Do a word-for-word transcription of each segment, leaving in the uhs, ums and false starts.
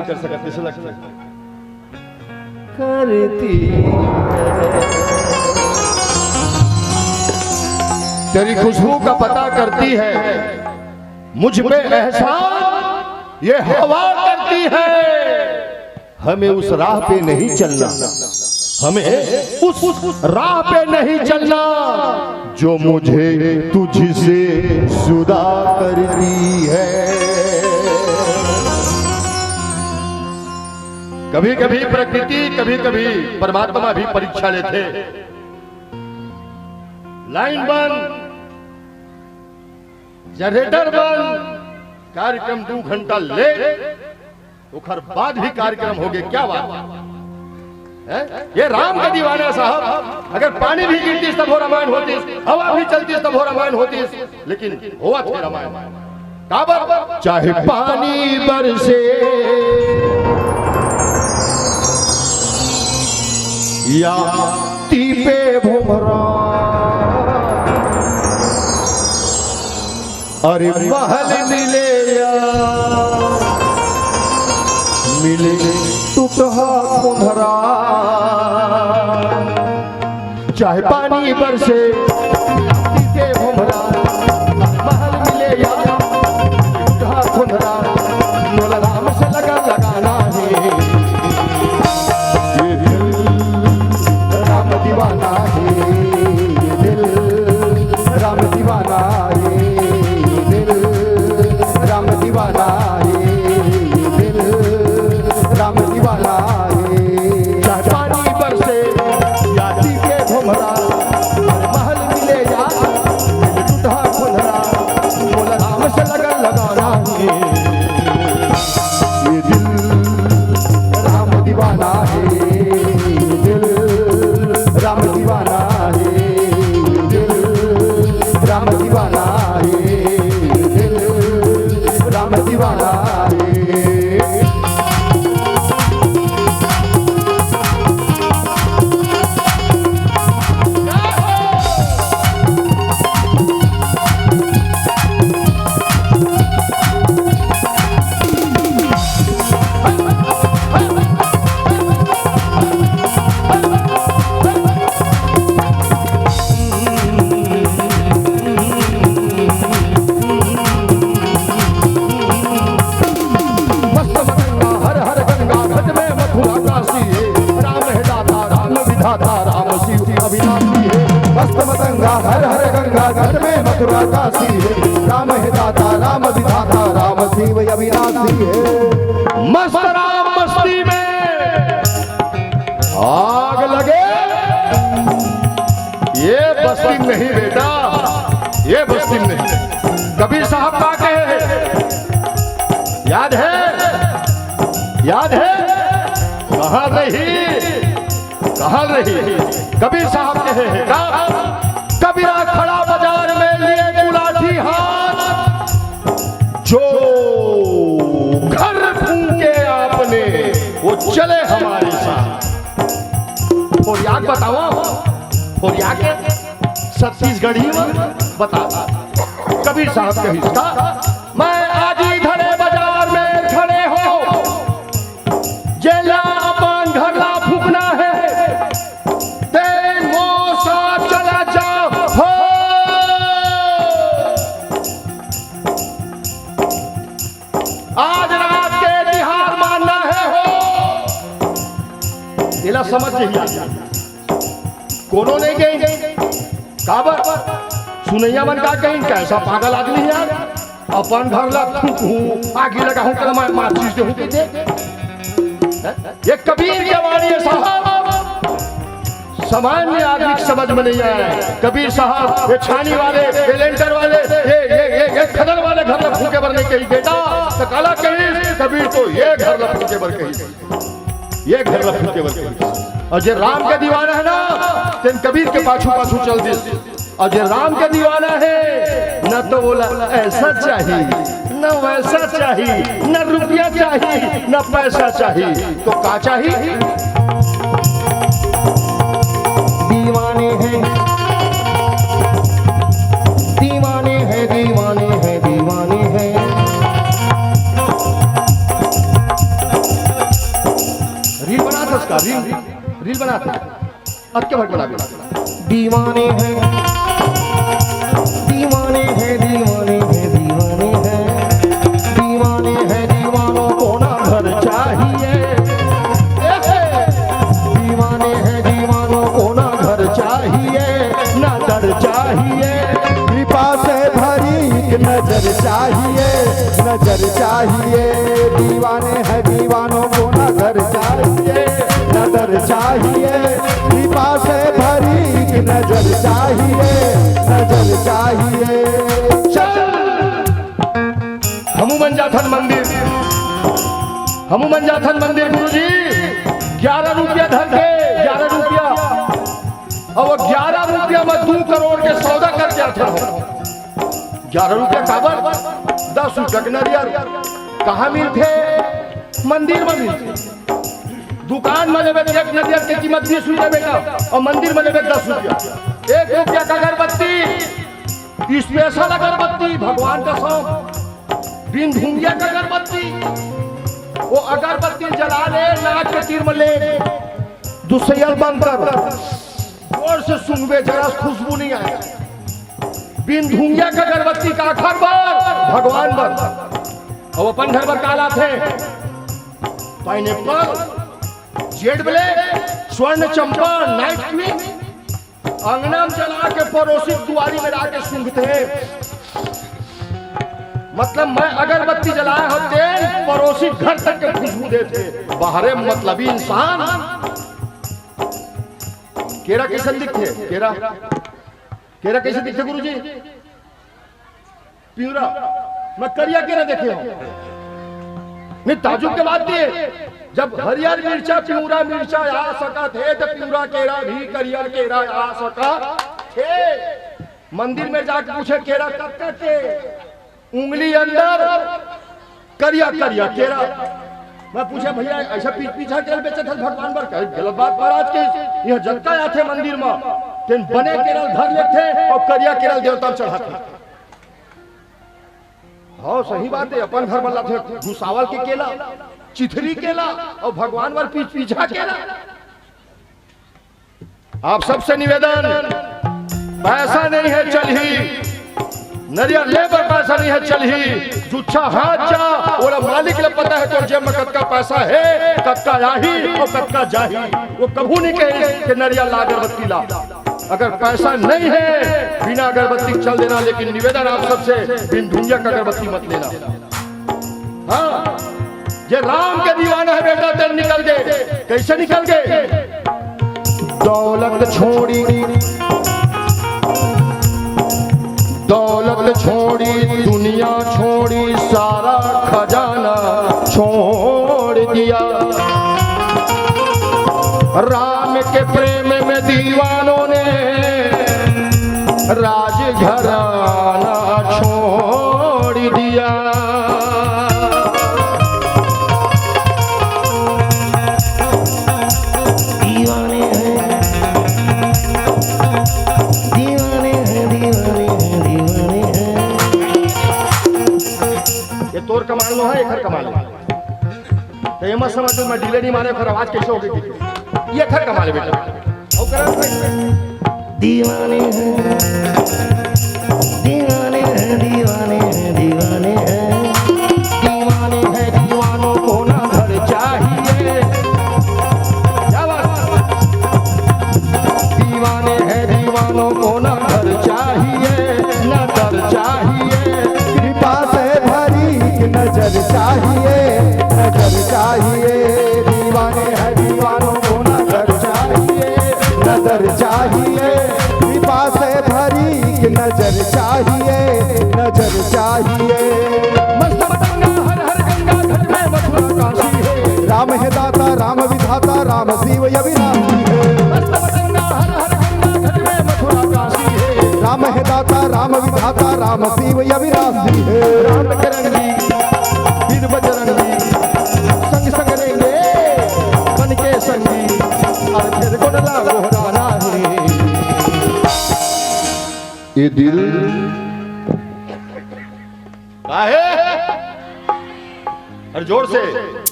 कर सकत, कइसे लगथे? करती है। तेरी खुशबू का पता करती है, मुझ पे एहसान ये हवा करती है। हमें उस राह पे नहीं चलना, हमें उस राह पे नहीं चलना जो मुझे तुझसे जुदा करती है। कभी कभी प्रकृति, कभी कभी परमात्मा भी परीक्षा लेथे। लाइन बंद, जनरेटर बंद, कार्यक्रम दू घंटा लेट, ओखर बाद भी कार्यक्रम होगे। क्या बात है? ये राम का दीवाना साहब, अगर पानी भी गिरतिस तभो रामायण होतिस, हवा भी चलतिस तभो रामायण होतिस, लेकिन होवत हे रामायण। काबर? चाहे पानी बरसे या तीपे भुमरा, अरे महल मिले या मिले टूटहा खोंधरा। चाहे पानी बरसे, तीपे भुमरा, महल मिले या टूटहा खोंधरा, मोला राम से लगन लगाना हे। ये दिल राम दीवाना हे, ये दिल राम दीवाना हे, ये दिल राम दीवाना हे, ये दिल राम दीवाना हे। चाहे पानी बरसे या तीपे भुमरा, महल मिले या टूटहा खोंधरा, मोला राम से लगन लगाना हे। ये दिल राम दीवाना हे, ये दिल राम दीवाना हे, ये दिल राम दीवाना हे, ये दिल राम दीवाना हे। मस्त मतंगा हर हर गंगा घट में मथुरा काशी हे। राम हे दाता राम विधाता राम शिव अविनाशी हे। मस्त मतंगा हर हर गंगा घट में मथुरा काशी हे। राम हे दाता राम विधाता राम शिव अविनाशी हे। मस्त राम मस्ती में आग लगे, ये बस्ती में नहीं बेटा, ये बस्ती में नहीं। कबीर साहब का कहे हे, याद है, याद है, कहाँ रही, कहाँ रही? कबीर साहब कहे हे का? कबीरा खड़ा बाजार में लिए गुलाठी हाथ, जो घर फूके आपने, वो चले हमारे साथ। और याद बताओ, और याद के छत्तीसगढ़ी में बताओ। कबीर साहब कहिस का, मैं आज ही धरे बाजार में खड़े हो, जेला अपन घर ला फूकना हे, ते मोर साथ चला जा हो। आज रात के तिहार मानना हे हो। एला समझ जही। कोनो नहीं कही। काबर? सुनइया मन का कही, कैसा पागल आदमी हे यार, अपन घर ला फूकहूँ, आगी लगाहूँ, तेला मैं माचिस देहूँ कहिथे। हैं? ये कबीर के वाणी हे साहब, सामान्य आदमी के समझ में नहीं आय। कबीर साहब ये छानी वाले, ये लेंटर वाले, ये, ये, ये, ये खदर वाले घर ला फूके बर नहीं कही बेटा, त काला कही? कबीर तो ये घर ला फूके बर कही, ये घर ला फूके बर कही। अउ जे राम के दीवाना हे ना, तेन कबीर के पाछू पाछू चल दिस। अउ जे राम के दीवाना हे, न तो ओला ऐसा चाही, न वैसा चाही, न रुपया चाही, न पैसा चाही, तो का चाही? दीवाने हैं, दीवाने हैं, दीवाने हैं, दीवाने हैं। अतके भर बना दे। दीवाने हैं, दीवाने हैं, दीवाने हैं, दीवाने हैं। दीवाने हैं, दीवानों को ना घर चाहिए। दीवाने हैं, दीवानों को ना घर चाहिए, ना दर चाहिए। कृपा से भरी एक नजर चाहिए, नजर चाहिए। दीवाने हैं, दीवानों को ना घर चाहिए, नजर चाहिए। कृपा से भरी एक नजर चाहिए, नजर चाहिए। चल, हमू मन जाथन मंदिर, हमू मन जाथन मंदिर गुरुजी। ग्यारह रुपया धर के, ग्यारह रुपया, अउ वो ग्यारह रुपया में दू करोड़ के सौदा करके आथन हम। ग्यारह रुपया काबर? दस रुपया के नरियर। कहाँ मिलथे? मंदिर में मिलथे। दुकान में लेबे तो एक नरियर के कीमत बीस रुपया बेटा, अउ मंदिर में लेबे दस रुपया। एक रुपया का अगरबत्ती, स्पेशल अगरबत्ती, भगवान का सौंफ, बिन धुंगिया का अगरबत्ती। वो अगरबत्ती जला ले, नाक के तीर में ले, दुसैल बंद कर, जोर से सूंघबे, जरा खुशबू नहीं आए। बिन धुंगिया का अगरबत्ती का आखर बर, भगवान बर। अउ अपन घर बर का लाथे? पाइनएप्पल, जेड ब्लैक, स्वर्ण चंपा, नाइट क्वीन। अंगना में जला के पड़ोसी दुआरी में लाके सूंघथे। मतलब, मैं अगरबत्ती जलाए हों, तेन पड़ोसी घर तक के खुशबू देथे। बाहरे मतलबी इंसान। केरा कइसन दिखथे? केरा, केरा कइसे दिखथे गुरुजी? पिंवरा। मैं करिया केरा देखे हों। नहीं, ताजुब के बात ये, जब हरियर मिर्चा, पिंवरा मिर्चा आ सकत हे, तो पिंवरा केरा भी, करियर केरा आ सकत हे। मंदिर में जाके पूछे, केरा कब तक के? उंगली अंदर, करिया करिया केरा। मैं पूछे, भैया, ऐसा पीछ पीछा केरा बेचत हे भगवान बर? कहे, गलत बात महाराज के, यह जतका आथे मंदिर में, तेन बने केरा धर लेथे अउ करिया केरा देवता में चढ़ाथे। हाँ, सही बात हे, अपन घर वाला थे घुसावल के केरा, चिथरी केरा अउ भगवान बर पीछ पीछा केरा। आप सबसे निवेदन, पैसा नहीं हे चलही, नरियर ले बर पैसा नहीं हे चलही, जुच्छा हाथ जा, ओला मालिक ला पता हे तोर जेब में कतका पैसा हे, कतका आही अउ कतका जाही। वो कभू नहीं कहे कि नरियर ला, अगरबत्ती ला। अगर पैसा नहीं हे, बिना अगरबत्ती चल देना, लेकिन निवेदन आप सबसे, बिन धुंगिया का अगरबत्ती मत लेना। हाँ, जे राम के दीवाना हे बेटा, तेन निकल गे। कइसे निकल गे? दौलत छोड़ी, दौलत छोड़ी, दुनिया छोड़ी, सारा खजाना छोड़ दिया। राम के प्रेम में दीवानों ने राजघराना छोड़ दिया। दीवाने हैं, दीवाने हैं, दीवाने हैं, दीवाने हैं। ये तोर कमाल नो हे, एखर कमाल हे। तो ये मत समझ, मैं डिले नहीं मारे, फिर आवाज कैसे होगी? ये एखर कमाल हे बेटा। अउ करा भाई। दीवाने हैं, दीवाने हैं, दीवाने हैं, दीवाने हैं। दीवाने हैं, दीवानों को ना घर चाहिए। क्या बात? दीवाने हैं, दीवानों को ना घर चाहिए, ना दर चाहिए। कृपा से भरी एक नजर चाहिए, नजर चाहिए। दीवाने हैं, दीवानों को ना घर चाहिए, नजर चाहिए। कृपा से भरी एक नजर चाहिए, नजर चाहिए। मस्त पतंगा हर हर गंगा, घट में मथुरा काशी है। राम है दाता, राम विधाता, राम शिव अविनाशी है। मस्त पतंगा हर हर गंगा, घट में मथुरा काशी है। राम है दाता, राम विधाता, राम शिव अविनाशी है। राम के रंगी, वीर बजरंगी, संग संग रेंगे, बन के संगी, अरे फिर गोडला गोहराना है। ये दिल काहे? अरे जोर से।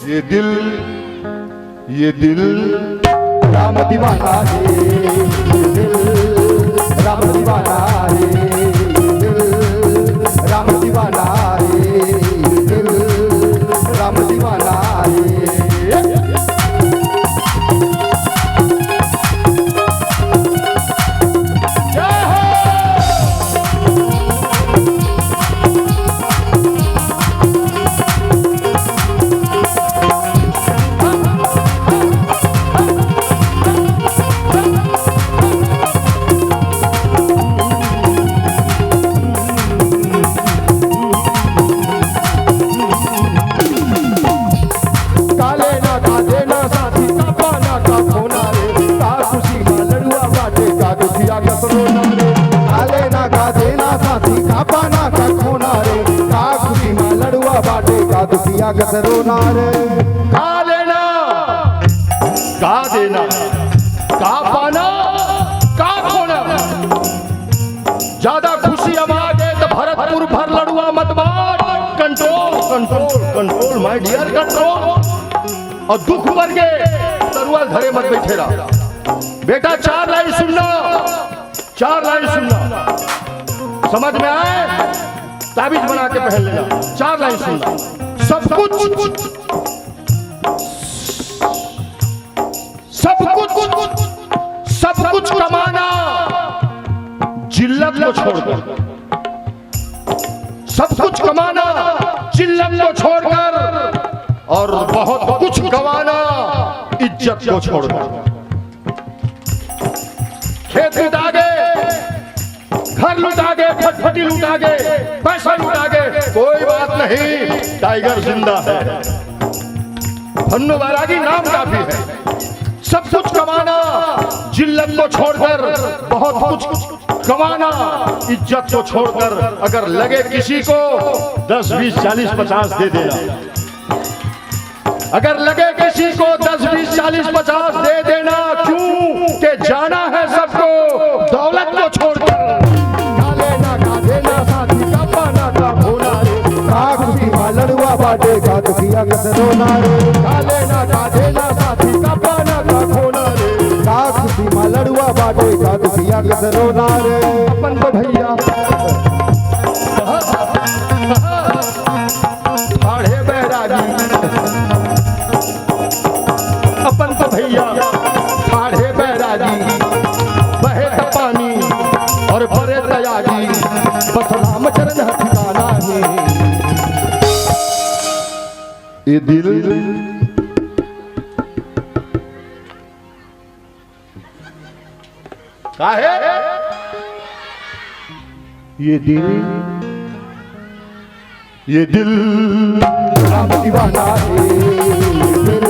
ये दिल, ये दिल राम दीवाना है। पाना का खोना रे, का खुशी मा लड़ुआ बाटे, का दुखिया कस रोना रे। का लेना, का देना, का पाना, का खोना। ज्यादा खुशी अमा गे त भरतपुर भर लड़ुआ मत बांट। Control, control, control, my dear, control। अउ दुख बर गे तरुआ धरे मत बइठे रहा। बेटा, चार लाइन सुनना, चार लाइन सुनना, समझ में आए, ताबीज बना के पहन लेना। चार लाइन सुनना। सब कुछ, सब कुछ, सब कुछ कमाना जिल्लत को छोड़कर, सब कुछ कमाना जिल्लत को छोड़कर, और बहुत कुछ गंवाना इज्जत को छोड़कर। खेत लुटा गे, घर लुटा गे, फटफटी लुटा गे, पैसा लुटा गे, कोई बात नहीं, टाइगर जिंदा है। फन्नू बैरागी नाम काफी है। सब कुछ कमाना जिल्लत को छोड़कर, बहुत कुछ कमाना इज्जत को छोड़कर। अगर लगे किसी को दस, बीस, चालीस, पचास दे देना। अगर लगे किसी को दस, बीस, चालीस, पचास दे देना, क्यों के जाना है सबको दौलत को छोड़कर। का लेना, का देना, साथी का पाना, का खोना रे। का खुशी मा लड़ुआ बाटे, का दुखिया कस रोना रे। का लेना, का देना, साथी का पाना, का खोना रे। का खुशी मा लड़ुआ बाटे, का दुखिया कस रोना रे। अपन तो भैया ठाढ़े बैरागी, अपन तो भैया ठाढ़े बैरागी, बहे त पानी और बरे त आगी, बस रामचरण ह ठिकाना हे। ये दिल का हे? ये दिल, ये दिल राम दीवाना हे, ये दिल